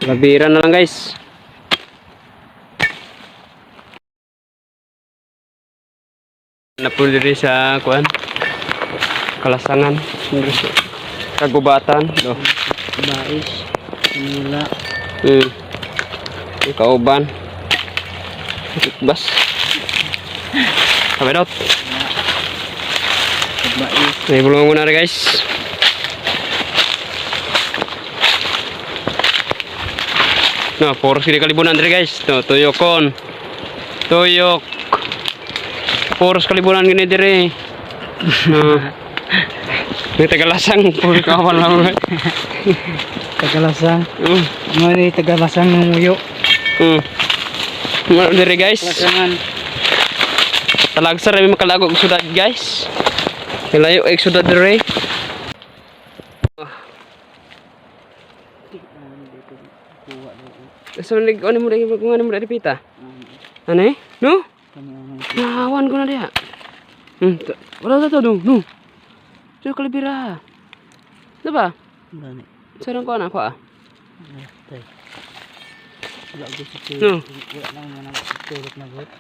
Labira na lang, guys. Napul diri sa kuan. Kalasangan. Diri sa Kagubatan. Do. Bais. Mula. Kauban. Bas. Kabedot. Bais. May bulungan muna rin, guys. No, puro sila kalibunan rin, guys. No, tuyokon. Tuyok. Puros kalibunan gini dire. No. May tagalasang puro kawan lang. Tagalasang. Mga ni tagalasang ng muyo. Mga dire, guys. Kalasangan. Talagsa rin may makalago og sudad, guys. Layo ay sudad dire. So nig ano mo dai kung ano mo dai pita? Ano eh? No? Nahawan ko na diha. Wala ta to no. No. So kalibira. Diba? Gani. Sarang ko na ako ah. Tay. Wala ko sa No. Wala nang mga tulok na got.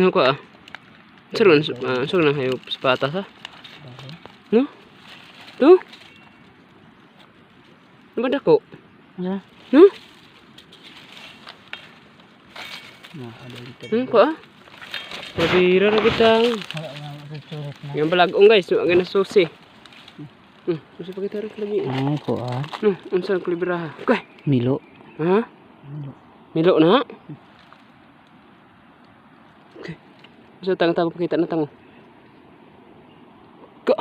No ko ah. Sarang sarang na hayo sa patas ah. No? To? Ano ba dako? Ano? No? Na, ada dito. Ko ah. Kalibira ra kita. Wala nang sa tulok na. Yung balagong, guys, no, ang susi. Susi pa kita rin kalabi. Ay, ko ah. No, unsa ang kalibira? Okay. Milo. Ha? Milo. Milo na? Okay. So, tang tang pakita na tango. Go.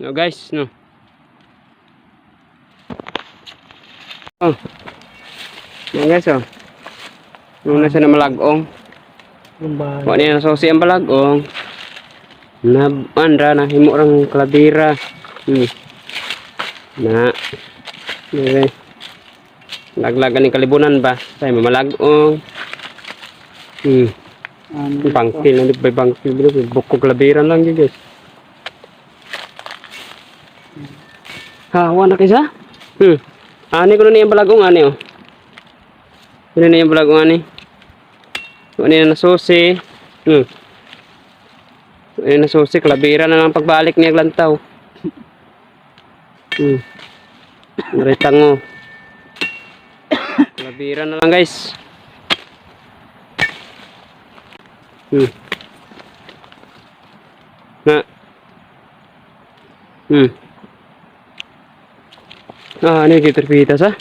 No, guys, no. Oh. Yan, guys, oh. Muna siya na malagong. Lumba. Wa niya nasusi ang balagong. Nabandra na himo rang klabira. Na. Dire. Laglagan ni kalibunan ba? Say mamalagong. Ano? Bangkil na di ba bangkil bro? Buko klabira lang gyud, guys. Ha, wa na kaysa? Ani ko na niyang balagong ani oh. Ano na yung balagong ani? Ano na nasusi? Ano nasusi? Klabira na lang pagbalik niya lantaw. Maritango. Klabira na lang, guys. Na. Ah, ano yung gitarpitas ah?